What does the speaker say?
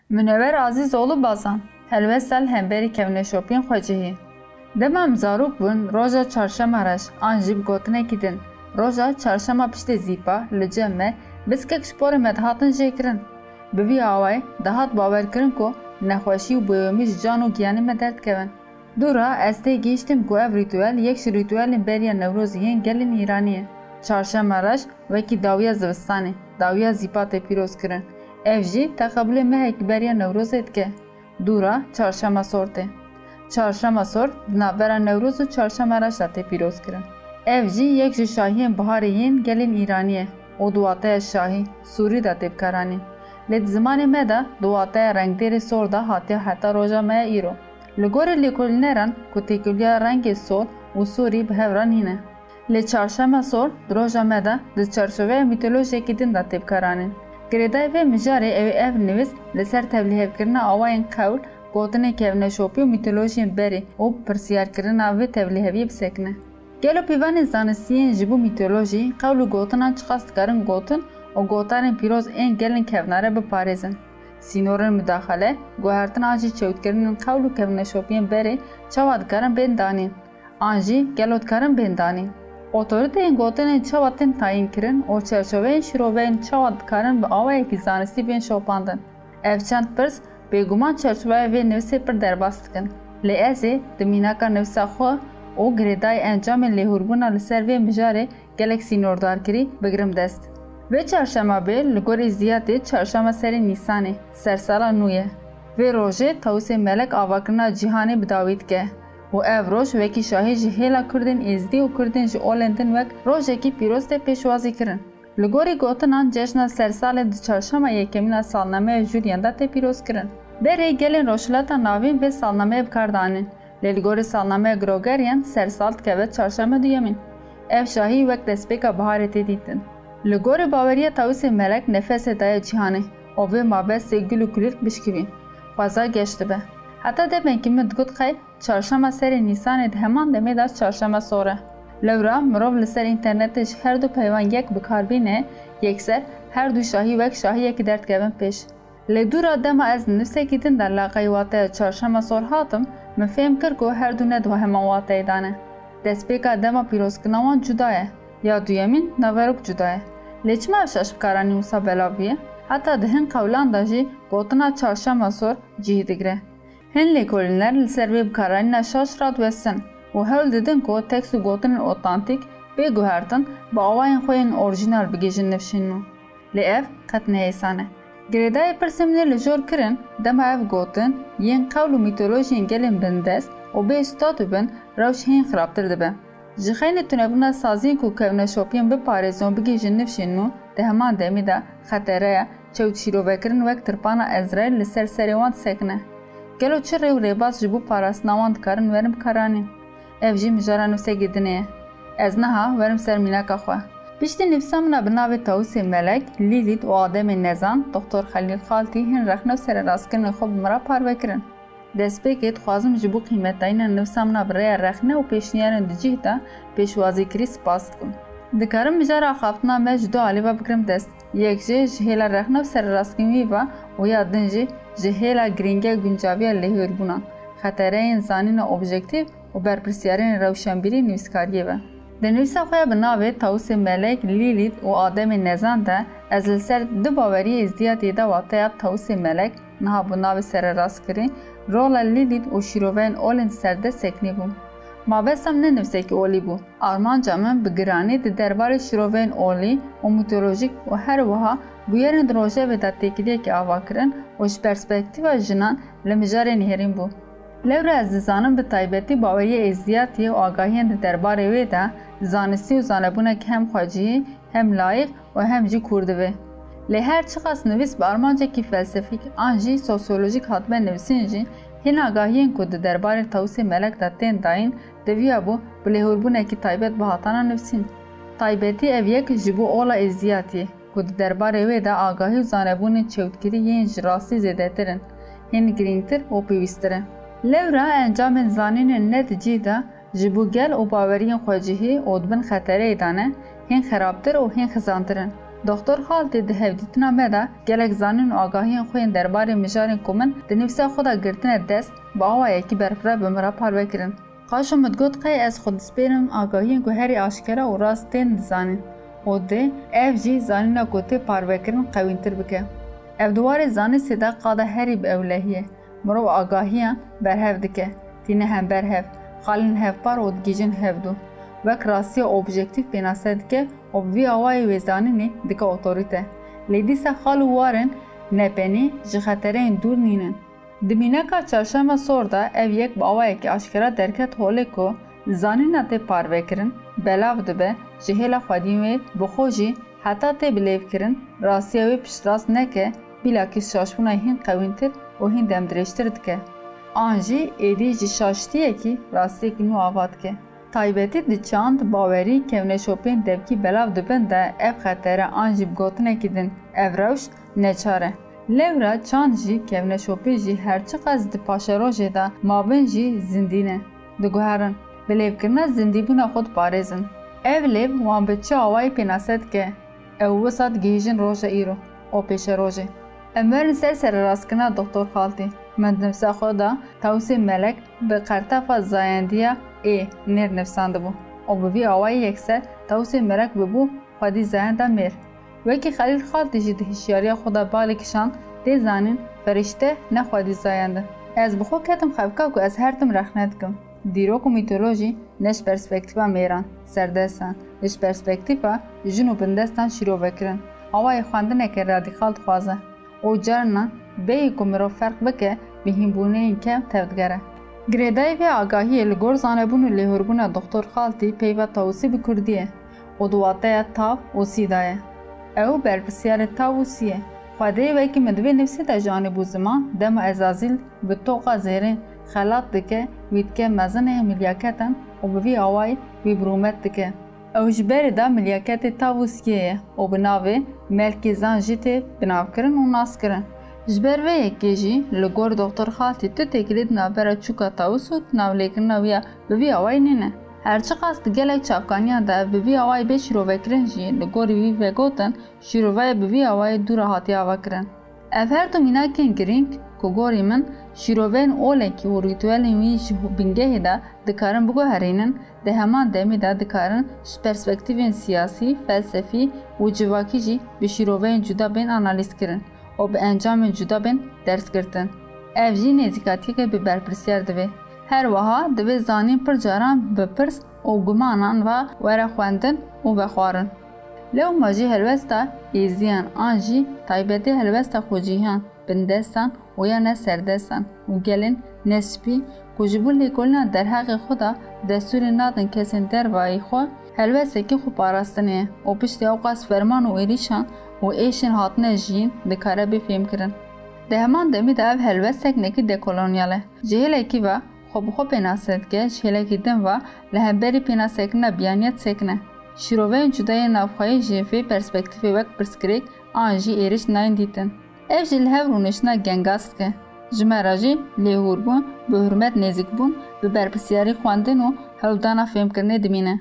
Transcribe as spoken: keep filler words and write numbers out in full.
Munewwer Azîzoğlu Bazan, helwesta li hemberî kevneşopiyên xwecihî. Dema em zarok bûn, roja çarşema reş, an jî bi gotinekî din, roja çarşema piştê zîpa, li cem me, biskek ji porê me dihatin jêkirin. Bi vî awayî, dihat bawerkirin ku nexweşî û bêwemî ji can û giyanê me derdikevin. Dûra ez têgihîştim ku ev rîtuel yek ji rîtuelên beriya Newrozê yên gelên Îranî ye. Çarşema reş wekî dawiya zivistanê, dawiya zîpa tê pîroz kirin. Ev jî teqebulê mehekî beriya Newrozê dike. Dûra çarşema sor tê. Çarşema sor di navbera Newroz û çarşema reş de tê pîroz kirin. Ev jî yek ji şahiyên biharê yên gelên Îranî ye û di wateya şahî, sûrî de tê bikaranîn. Lê di zimanê me de di wateya rengdêrê sor de hatiye heta roja me ya îro. Li gorî lêkolîneran ku têkiliya rengê sor û sûrî bi hev re nîne. Lê çarşema sor di roja me de di çarçoveya mîtolojiyekî din de tê bikaranîn. Girêdayî vê mijarê ew ê ev nivîs li ser tevlihevkirina awayên qewl, gotinên kevneşopî û mîtolojiyên berê û pirsiyarkirina vê tevliheviyê bisekine. Gelo pîvanên zanistî yên ji bo mîtolojî, qewl û gotinan çiqas dikarin gotin û gotarên pîroz ên gelên kevnare biparêzin? Sînorên mudaxele, guhertin an jî çewtkirinên qewl û kevneşopiyên berê çawa dikarin bên danîn? An jî gelo dikarin bên danîn? Otoriteyên gotinên çawa tên tayînkirin û çerçoveyên şîroveyên çawa dikarin bi awayekî zanistî bên şopandin? Ev çend pirs bêguman çerçoveya vê nivîsê pir derbas dikin. Lê ez ê di mînaka nivîsa xwe û girêdayî encamên lêhûrbûna li ser vê mijarê gelek sînordarkirî bigirim dest. Vê çarşema bê li gor Îzdiyatê çarşema serê Nîsanê, sersala nû ye. Vê rojê Tawusê Melek avakirina cîhanê bi dawî dike û ev roj wekî şahî ji hêla Kurdên Êzdî û Kurdên ji olên din wek rojekî pîroz tê pêşwazî kirin. Li gorî gotinan, cejna sersalê di çarşema yekemîn a salnameya Julian de tê pîrozkirin. Berê gelên Rojhilata Navîn vê salnameyê bi kar danîn, lê li gorî salnameya Gregorian sersal dikeve çarşema duyemîn. Ev şahî wek destpêka biharê tê dîtin. Li gorî baweriya Tawusê Melek nefesê daye cîhanê û vê mabestê gul û kulîlk bişkivîn. Xweza geş dibe. Heta demekî min digot qey çarşema serê Nîsanê di heman demê de çarşema sor e. Lewra mirov li ser înternetê ji her du peyvan yek bi kar bîne, yekser her du şahî wek şahiyekî derdikevin pêş. Lê dûra dema ez nivîsekî din de laqey wateya çarşema sor hatim, min fêm kir ku her du ne di heman wateyê de ne. Destpêka dema pîrozkirina wan cuda ye, ya duyemîn naverok cuda ye. Lê çima ev şaş bikaranîn wisa belav bûye? Heta di hin qewlan de jî gotina çarşema sor cih digire. Hin lêkolîner li ser vê bikaranîna şaş radiwestin û hewl didin ku tekst û gotinên otantîk bê guhertin bi awayên xwe yên orjînal bigihîjin nifşên nû. Lê ev qet ne hêsan e. Girêdayê pirsên min ê li jor kirin, dema ev gotin yên qewl û mîtolojiyên gelên bindest û bê statû bin, rewş hîn xirabtir dibe. Ji xeynî tunebûna saziyên ku kevneşopiyên biparêzin û bigihîjin nifşên nû, di heman demî de xetere ye çewt şîrovekirin wek tirpana Ezraîl li ser serê wan disekine. Gelo çi rê û rêbaz ji bo parastina wan dikarin werin bikaranîn? Ev jî mijara nivîsekî dinê ye. Ez niha werim ser mînaka xwe. Piştî nivîsa min a bi navê Tawusê Melek, Lîlît û Ademê Nezan, Doktor Xelîl Xaltî hin rexne û sererastkirinên xwe bi min re parve kirin. Destpêkê dixwazim ji bo qîmetdayîna nivîsa min a bi rêya rexne û pêşniyarên di cih de pêşwazîkirî spas bikim. Dikarim mijara axaftina me ji du alî ve bigirim dest. Yek jê ji hêla rexne û sererastkirin wî ve û ya din jî ji hêla girîngiya guncaviya lêhûrbûnan, xetereyên zanîna objektîf û berpirsyarên rewşenbîrî nivîskariyê ve. Di nivîsa xwe ya bi navê Tawusê Melek, Lîlît û Ademê Nezan de ez li ser du baweriyê êzdiyatiyê de wateya Tawusê Melek, niha bi navê sererastkirî, rola Lîlît û şîroveyên olên serde sekinî bûm. Mabesta min ne nivîsekî olî bû. Armanca min bi giranî di derbarê şîroveyên olî û mîtolojîk û her wiha bûyerên di rojevê de têkiliyekê ava kirin û ji perspektîfa jinan li mijarê nihêrîn bû. Lewra ez dizanim bi taybetî baweriya êzdiyatiyê û agahiyên di derbarê wê de zanistî û zanebûnek hem xwecihî, hem layîq û hem jî kûr divê. Lê her çiqas nivîs bi armancekî felsefîk an jî sosyolojîk hatibê nivîsîn jî, hîn agahiyên ku di derbarê Tawusê Melek de tên dayîn, diviyabû bi lêhûrbûnekî taybet bihatana nivîsîn. Taybetî ev yek ji bo ola êzdiyatiyê, ku di derbarê wê de agahî û zanebûnên çewtkirî yên ji rastî zêdetir in, hîn girîngtir û pêwîsttir e. Lewra encamên zanînên ne di cih de ji bo gel û baweriyên xwecihî û di bin xetereyê de ne, hîn xerabtir û hîn xizantir in. Doktor Xaltî di hevdîtina me de gelek zanîn û agahiyên xwe yên derbarê mijarên ku min di nivîsa xwe de girtine dest, bi awayekî berfireh bi min re parve kirin. Qaşo min digot qey ez xwe dispêrim agahiyên ku herî aşkera û rast tên dizanîn û dê ev jî zanîna ku tê parvekirin qewîntir bike. Ev di warê zanistê de qada herî bi ewlehî ye. Mirov agahiyan berhev dike, tîne hember hev, xalên hevpar û digihîjin hevdû. Wek rastiya objektîf pênase dike û bi vî awayî wê zanînê dike otorîte. Lê dîsa xal û warên nepenî ji xetereyên dûr nînin. Di mînaka Çarşema Sor de ev yek bi awayekî aşkera derket holê ku zanîna tê parvekirin, belav dibe, ji hêla xwediyên wê bi xwe jî heta tê bilêvkirin, rastiya wê piştrast neke, bîlakîs şaşbûna hîn qewîntir û hîn demdirêjtir dike. An jî êdî ji şaştiyekî rastiyekî nû ava dike. Taybetî di çand, bawerî, kevneşopên devkî belav dibin de ev xetere an jî bi gotinekî din ev rewş neçar e. Lewra çand jî, kevneşopî jî her çiqas di paşerojê de mabin jî zindî ne. Diguherin, bilêvkirina zindîbûna xwe diparêzin. Ev lêv wan bi çi awayî pênase dike? Ew wisa digihîjin roja îro û pêşerojê. Em werin ser sererastkirina Doktor Xaltî. Min di nivsa xwe de Tawusê Melek bi qertefa zayendiya ê nêr nivsandibû û bi vî awayî yekser Tawusê Melek bibû xwedî zayenda mêr. Wekî Xelîl Xaltî jî di hişyariya xwe de balê kişand, tê zanîn, ferîşte ne xwedî zayend in. Ez bi xwe ketim xebka ku ez her tim rexne dikim. Dîrok û mîtolojî ne ji perspektîfa mêran, serdestan, lê ji perspektîfa jin û bindestan şîrove kirin. Awayê xwendineke radîkal dixwaze û carna bêyî ku mirov ferq bike, bi hînbûneyên kevn tevdigere. Girêdayî vê agahiyê li gor zanebûn û lêhorbûna Doktor Xaltî peyva Tawusî bi kurdî ye û di wateya tav û sî de ye. Ew berpirsyarê tav û sî ye. Xwedê wekî min di vê nivsê de ji anî bû ziman, dema Ezazîl bi toqa zêrên xelat dike, wî dike mezinê milyaketan û bi vî awayî wî bi rûmet dike. Ew ji berê de milyaketê tav û siyê ye û bi navê Melkîzan jî tê binavkirin û naskirin. Ji ber vê yekê jî li gor Doktor Xaltî tu têkilî di navbera çûka Tawus û navlêkirina wî ya bi vî awayî nîne. Her çiqas di gelek çavkaniyan de ev bi vî awayî bê şîrovekirin jî, li gorî wî vegotin, şîroveyê bi vî awayî dû re hatiye avakirin. Ev her du mînakên girîng ku gorî min şîroveyên olekî û rîtuelên wî ji bingehê de dikarin biguherînin, di heman demî de dikarin ji perspektîfên siyasî, felsefî û civakî jî bi şîroveyên cuda bên analîzkirin û bi encamên cuda bên dersgirtin. Ev jî nêzîkatiyeke bi berpirsiyar divê. Her wiha divê zanîn pir caran bi pirs û gumanan ve were xwendin û vexwarin. Lewma jî helwesta êziyan an jî taybetî helwesta xwecîhan, bindestan û ya ne serdestan û gelên nespî ku ji bo lêkolîna derheqê xwe de destûrê nadin kesên dervayî xwe, helwestekî xwe parastinê ye û piştî ewqas ferman û êrîşan û êşên hatine jiyîn dikare bê fêmkirin. Di heman demî de ev helwestek nekî dekolonyal e. Ji hêlekî ve xwe bi xwe pênase dike, ji hêlekî din ve li hemberî pênasekirina biyaniyê disekine. Şîroveyên cuda yên navxweyî jî vê perspektîfê wek pirsgirêk an jî êrîş nayên dîtin. Ev jî li hev rûniştina gengas dike. Ji me re jî lêhûrbûn, bi hurmet nêzîkbûn, bi berpirsyarî xwendin û hewldana fêmkirinê dimîne.